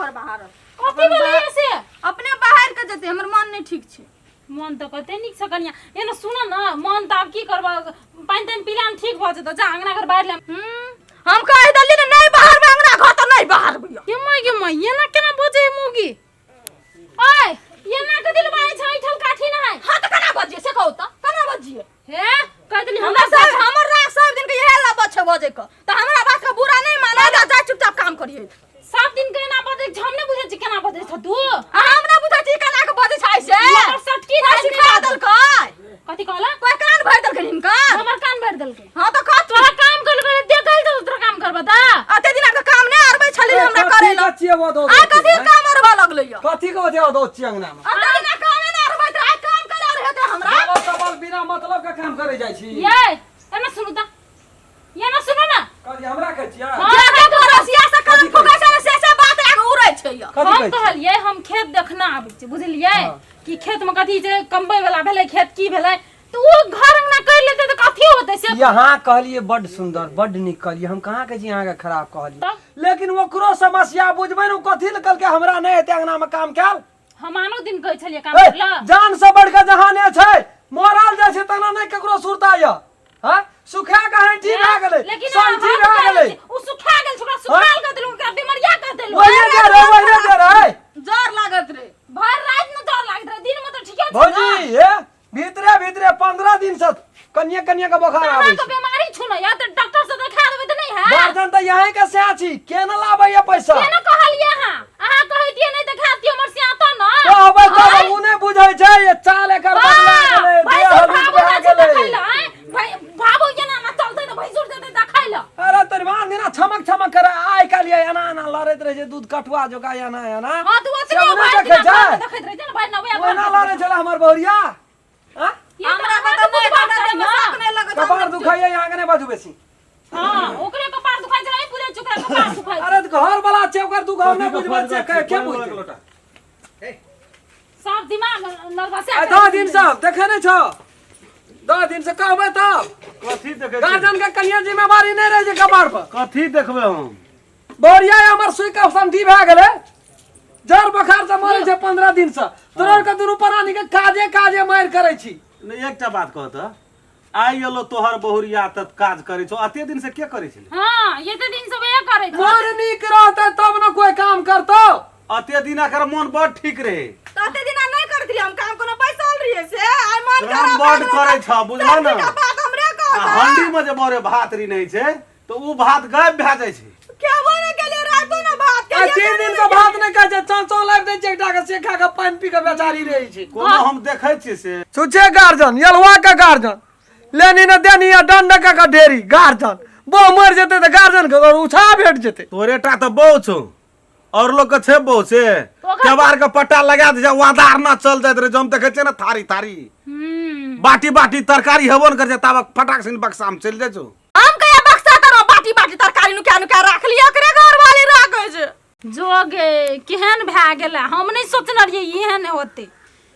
घर बाहर। कथी भेलै से? अपने बाहर के जेतै, हमर मन नहि ठीक छै। मन तऽ कते नीक छै कनिया। ए ने सुन न, मन तऽ आब की करबऽ, पानि तानि पीला मे ठीक भऽ जेतौ। जा अंगना घर बाहर ले। हम कहि देली ने नहि बाहरबै अंगना घर तऽ नहि बाहरबै। गे माय गे माय, एना केना बजै है मौगी? ओए, एना कथी लए बाजै छै? ऐठल काठी नहि है। हाँ तऽ केना बजियै से कहू तऽ, केना बजियै? हे, कहि देली हमरा सब हमर राग सब दिन के इहे ला छै बजै के, तऽ हमरा बात के बुरा नहि मानै, जा जा चुपचाप काम करियै। सब दिन के एना बजै छै, हम नहि बुझै छी केना बजै छ तू। आ हम नहि बुझै छी केना के बजै छै से। मगर सटकी कोइ नहि सिखा देलकै? कथी कहला? कोइ कान भरि देलकै हिनकर? हमर कान भरि देलकै। हाँ तऽ कथी? तोरा काम कर ले देखल तो तोरा काम करबा ता। अते दिन के काम नहि अरबै छली हमरा करे ला। छियै वो दो आ कथी काम अरबा लगलै यौ? कथी के वजह दो छियै अंगना में? अते दिन कामे नहि अरबैत रहे, आइ काम करे रहै तऽ हमरा। सबल सबल बिना मतलब के काम करे जाइ छी। ये एना सुनू ता, ये ना सुनू ना। कथी हमरा कहै छियै? हाँ। जे जे घरसिया से काम कथी कहै फुकै छै से से बात आगे उड़ै छै यौ। कथी हम कहै छियै? कहलियै हम खेत देखना आबै छी, बुझलियै? हाँ। कि खेत में कथी छै, कमबै वाला भेलै खेत की भेलै, तऽ ओ घर अंगना कर लेतै तऽ कथी होतै से। यहाँ कहलियै बड सुंदर, बड नीक कहलियै, हम कहाँ कहै छी अहाँके खराब कहलियै। तब? लेकिन ओकरो समस्या बुझबै ने, ओ कथी लए कहलकै हमरा नहि हेतै अंगना में काम कयल? हम आनो दिन कहै छलियै काम ए, करला। जान से बढ़ के जहाने छै, मरल जाइ छै तना नहि ककरो सुरता यऽ। हाँ सुखा के हैंठी भए गेलै, लेकिन संठी भए गेलै। ओ सुखा गेल छै, ओकरा सुखाल कऽ देलहुँ, ओकरा बीमारिया कऽ देलहुँ। वही दे रहे, वही दे रहे। जर लागत रे। भरि राति ने डर लागैत रहै, दिन में तऽ ठीके छै ने। भौजी हे भीतरे भीतरे 15 दिन से कनिए कनिए के बोखार आबै अहाँके छै। बीमारी छु ने या तऽ डॉक्टर से देखा देबै तऽ नहि हैत? गार्जियन तऽ यहीं के सएह छी, केना लाबैया पैसा? केना कहलियै अहाँ? अहाँ कहैतियै नहि देखातियै हमर सियातो ने। कहबै तब ओ नहि बुझै छै, ये चाल एकर बदला गेलै, देह भैंसुर हलुक भाबो भए जाइ छै गेलै। देखै लए, आँय? भाबो एना एना चलतै तऽ भैंसुर जेतै देखै लए। अरे तोर बाप एना छमक छमक करे, आइ काल्हि ये एना एना लड़ैत रहै छै दूध कटुआ जोका एना एना। हाँ, तऽ से ओतने ओ नहि भरि देखै दिना छै? घरमे देखैत रहै छै ने, भरि दिना वएह ओना घरमे। लड़ै छलै हमर बहुरिया। हाँ? ये तऽ हमरा अहाँके तऽ नहि, बुझबाक हमरा चाही देहमे ने। शक नहि लगैत, कपार हमरा दुखाइया, अहाँके नहि बाजू बेसी। हाँ, ओकरे कपार दुखाइ छै, नहि बुझै छै ओकरा कपार दुखाइ छै। अरे तऽ घर वाला छै, ओकर दुख हम नहि बुझबै छियै, के बुझतै? सब दिमाग नर्वस। आ 10 दिन से देखे नहि छौ, 10 दिन से कहबै तब। कथी देखै छी? गार्जियन के कनिया जिम्मेवारी नहि रहै छै कपार पर। कथी देखबै हम? बहुरिया हमर सुई के संठी भए गेलै, जर बोखार से मरै छै 15 दिन से। तोरा के दुनू प्राणी के काजे काजे मारि करै छी। नहि, एकटा बात कह तऽ, आइ एलो तोहर बहुरिया तऽ काज करै छौ, अते दिन से के करै छलै? हाँ, एते दिन से वएह करै छै। मन नीक रहतै तब ने कोई काम करतौ। अते दिन एकर मन बड़ ठीक रहे। तऽ अते दिना नहि करैत रहियै हम काम, कोनो बैसल रहियै से आइ मन काम खराब बड भए गेलै करै तऽ छह, बुझलह ने? सब्जीके बात हमरे आ कहत। हंडी में जे बड़े भात री नहीं छै तऽ उ भात गायब भए जाइ छै। खेबो नहि केलियै रातो ने भात आ केलियै, 3 दिन से भात नहि खाइ छै, चाँव चाँव लाबि दै छै एकटा के, से खा के पानि पी के बेचारी रहै छै। कोनो हम देखै छियै से। छुछे गार्जन, यलवा के गार्जन, लेनी ने देनी आ दंड के के ढेरी गार्जन। बहु मरि जेतै तऽ गार्जन के उछा भेट जेतै। तोरे टा तऽ बहु छौ, और लोग के छै बहु से केबार के पट्टा लगा दे, वादार ना चल जाइत रहे। हम देखै छियै ने थारी थारी बाटी बाटी तरकारी हेबो ने करै छै, ताबे फटाक सिन बक्सा में चलि जाइ छौ। हम कहिया बक्सा तरह बाटी बाटी तरकारी नुका नुका राख लिया, ओकरे घर वाली राखै छै। जोगे केहन भए गेलै, हम नहि सोचने रहियै एहन होतै,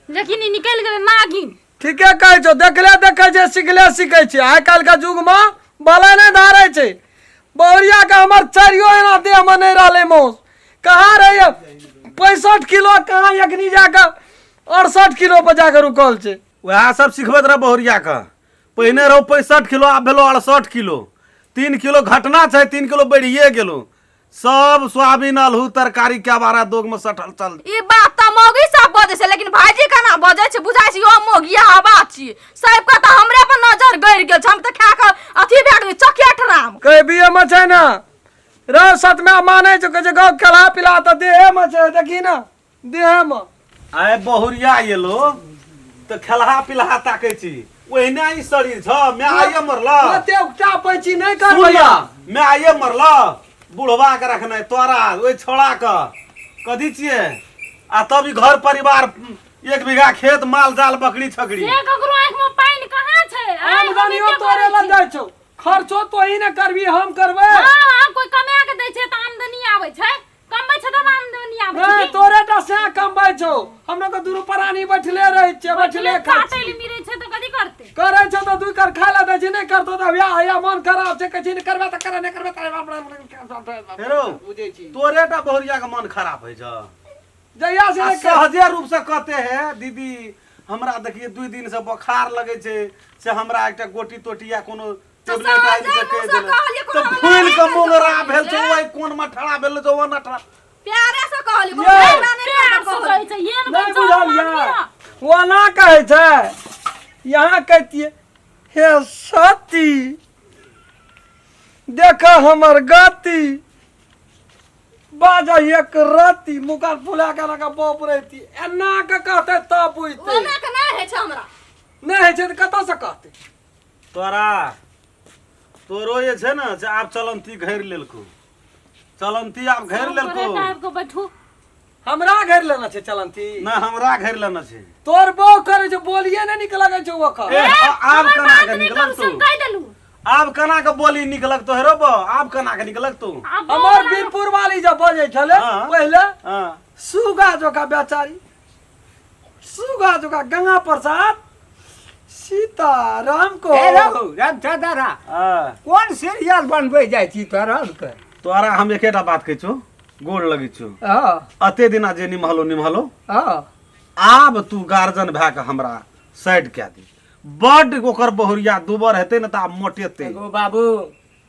लेकिन ई निकलि गेलै नागिन। ठीके कहै छौ, देखले देखै छै सिखले सिखै छै। आइ काल्हि के युग मे भले नहि धारै छै। बहुरिया के हमर चारियो एना देह मे नहि रहलै मौस, कहाँ रहैया 65 किलो, कहाँ एखनी जाके 68 किलो पर जाके रुकल छै। वएह सब सिखबैत रह बहुरिया के। पहिने रहो 65 किलो, आब भेलो 68 किलो, 3 किलो घटना छै, 3 किलो बढ़िए गेलो। सब सोयाबीन आलू तरकारी के आवारा दोग में सटल चल। ई बात तऽ मौगी सब बजै छै, लेकिन भाईजी केना बजै छै? बुझाइ छै इहो मौगिया हवा छी। साहेब के तऽ हमरे पर नजर गड़ि गेल छै, हम तऽ खा कऽ अथी भए गेलियै चकेठ राम। कहे बीए में छै ने रह सतमे मानै छौ, कहै छै गौ खेला पिला तऽ देहे में छै, देखी ने देहे में। आइ बहुरिया एलो तऽ खेलहा पिलहा ताकै छी, ओहिना ई शरीर छ। मैं आइए मरल ओते उकटा पैची नहि कर सुन भैया। ना, मैं आइए मरल बुढ़वा के रखने तोरा ओहि छोड़ा के कथी छियै, आ तब ई घर परिवार 1 बीघा खेत माल जाल बकरी छकरी। से ककरो आँखि में पानि कहाँ छै? आँय, हम आमदनियो एते तोरे करै लग छी। जाइ छौ, खर्चो तोही ने करबी, हम करबै? हाँ हाँ, कोई कमा के दै छै तऽ आमदनी आबै छै, कमबै छै तब आमदनी आबै छै। नहि तोरे टा सएह कमबै छौ, हमरा के दुनू प्राणी बैठले रहै छियै, बैठले खाइ काटै छियै। लए मिरै छै तऽ कथी करतै? करै छौ तऽ दू कर खाय लए दै छी, नहि करतौ तऽ या या मन खराब छै, कहै छी नहि करबै तऽ करऽ, नहि करबै तऽ हेरो बुझै छी। तोरे टा बहुरिया के मन खराब होइ छौ। जहिया से आ सहजे रूप से कहते है दीदी हमरा देखिए 2 दिन से बोखार लगे छै, से हमरा एकटा गोटी तोटी या कोनो तऽ टेबलेट आनि सहजे के कहि मुँह से देलक। कहलियै, कोनो तऽ हमरा फूलि नहि के कहलियै मोंगरा भेल से। छौ, ओहि कोन मे ठड़ा भेल छौ, ओना ठड़ा। प्यारे से कहलियै, कोनो ये। झगड़ा नहि प्यार करबै से कहलियै। कहै छै, एहन नहि बच्चा बुझल मानिए। यऽ, ओना कहै छै, यहाँ कहतियै हे सती देख हमर गति बाजा एक रति मुकर फुला के लगा बाप रहती, एना के कहते तब बुझते। ओना के नहि होइ छै हमरा। नहि होइ छै तऽ कतऽ से कहते? तोरा तोरो जे छै ने से आब चलंती घेर लेलको, चलंती आब घेर लेलको। तोरे आबि कऽ बैठू। हमरा घेर लेना छै चलंती? नहि, हमरा घेर लेना छै। तोर बहू करै छै, बोलिए नहि नीक लगै छै ओकर। ए, आब हमर केना बात के नहि निकलक करू, तू? से हम कहि देलहुँ। आब केना के बोली निकलक तो हेरो बो, आब केना के निकलक तू? आब हमर बोला- वीरपुर वाली जब बजै छलै हाँ। पहिले हाँ। सुगा जोका बेचारी, सुगा जोका गंगा प्रसाद सीताराम को। हे रघु, रामचंद्रा, हाँ। कोन सीरियल बनबै जाइ छी तोरा आरके? तोरा हम एकेटा बात कहै छौ, गोड़ लगै छौ। हँ। अते दिना जे निमहलो निमहलो, हँ, आब तू गार्जन भए के हमरा साइड कए दे। बड्ड ओकर बहुरिया दुबर हेतै ने तऽ आब मोटेतै। एगो बाबू,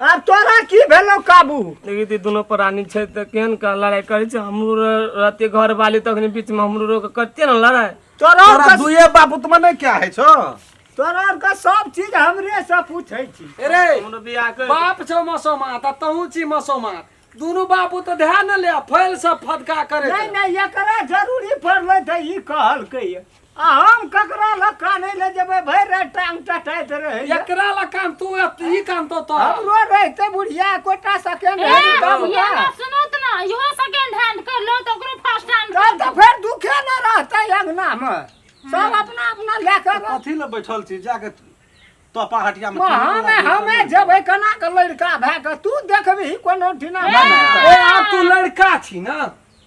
आब तोरा की भेलौ काबू? देखी तऽ दुनू प्राणी छै तऽ केहन के लड़ाइ करै छै। हमरो रहते घर वाली तखनी बीचमे हमरो रोक करते ने लड़ाइ। तोरा तोरा आरके दुए बापूत में नहि क्या होइ छौ? तोरा आरके सब चीज हमरे से पूछै छी। रे हमरो बियाह कर बाप छौ मसोमात आ तहूँ छी मसोमात, दुनू बाबू तऽ ध्यान न ले फैल सब फदका करे। नहि नहि, एकरा जरूरी पड़लै तऽ ई कहलकै, आ हम ककरा लग कानै लए जेबै? भरि राति टांग टटाइत रहैया। एकरा ला काम तू ई काम तो तोरा। हमरो रहिते बुढ़िया एकोटा सेकेंड ए, हैंड तब ये ने ना सुनू तऽ ना, इहो सेकेंड हैंड कर लो तऽ ओकरो फर्स्ट हैंड तब तऽ फेर दुखे न रहतै अंगना मे, सब अपना अपना लए कऽ रहतै। कथी लए बैठल छी? जाके तोपा हटिया में। हमे हमे जेबै केना के लड़का भए कऽ? तू देखबही कोनो ठिना। ए आब तू लड़का छी ना?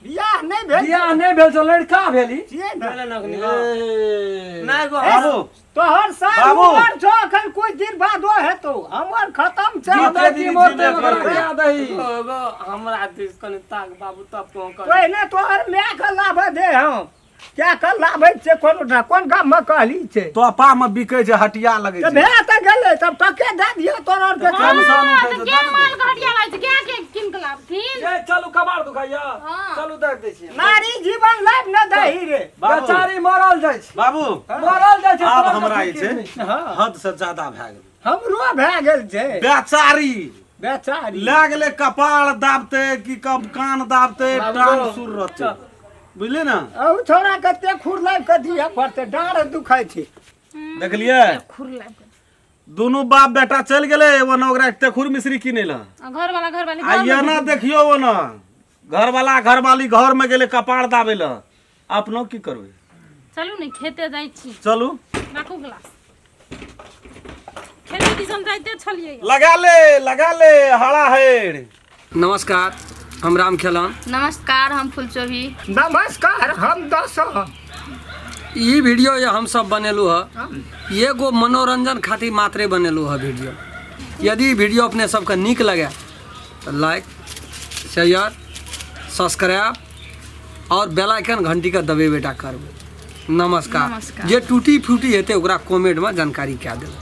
बियाह नहि भेल। बियाह नहि भेल छौ, लड़का भेली। छियै ने। भेलै ने अखनी। ए, नहि गो। बाबू तोहर साल बाबू। उमर छौ, अखन कुछ दिन बादो हेतौ, हमर खत्म छै। जीते हमरा दीदी की मरतै जीबे ओकरा करतै। क्या दही। एगो एगो हमरा दिस कनि ताक बाबू, तब कहूँ कर। पहिने तोहर माय के लाबऽ दे, हम क्या के लाबै छै कोनो ना कोन गाम में कहली छै। तोपा में बिकै छै, हटिया लगै तऽ छै। भए तऽ गेलै, तब टके दए दियौ तोरा आरके। टेंशन उठै तऽ छै, के दए माल ने। के हटिया लागै छै, के के कीन के लाबथिन? ए चलू, कबार दुखाइया। हाँ। चलू, देख दै छियै। नारी जीवन लाइफ न दही रे। बाबू बेचारी मरल जाइ छै, बाबू, मरल जाइ छै। आब तोरा हमरा कथी जे छै किडनी? हँ। हद से ज्यादा भए गेलै। हमरो भए गेल छै। बेचारी बेचारी लए गेलै, कपार दाबतै कि कब कान दाबतै, बाबू। टांग सुर रहतै, बुझलियै ने? अहू छोड़ा कते खुर लाबि कऽ दिअ पड़तै, डाँड़ दुखाइ छै। देखलियै? खुर लाबि कऽ। दुनू बाप बेटा चलि गेलै ओना ओकरा तेखुर मिश्री किनै लए। आ घरवाला घरवाली आ घरमे एना देखियौ, ओना घरवाला घरवाली घरमे गेलै कपार दाबै लए। अपनो की करबै? चलू ने, खेते जाइ छी। चलू। राखू गिलास, खेते दिसन जाइते छलियै। लगा ले, लगा ले हरा हेर। नमस्कार, हम राम खेलन। नमस्कार, हम फुलचोभी। नमस्कार, हम दस। ई वीडियो ये हम सब बनेलू है, एगो मनोरंजन खातिर मात्रे बनेलू है वीडियो। यदि वीडियो अपने सबके नीक लगे तऽ लाइक, शेयर, सब्सक्राइब और बेल आइकन घंटी के दबेबे टा करबै। नमस्कार। नमस्कार। जे टूटी फूटी हेतै ओकरा कमेंटमे जानकारी कए देबै।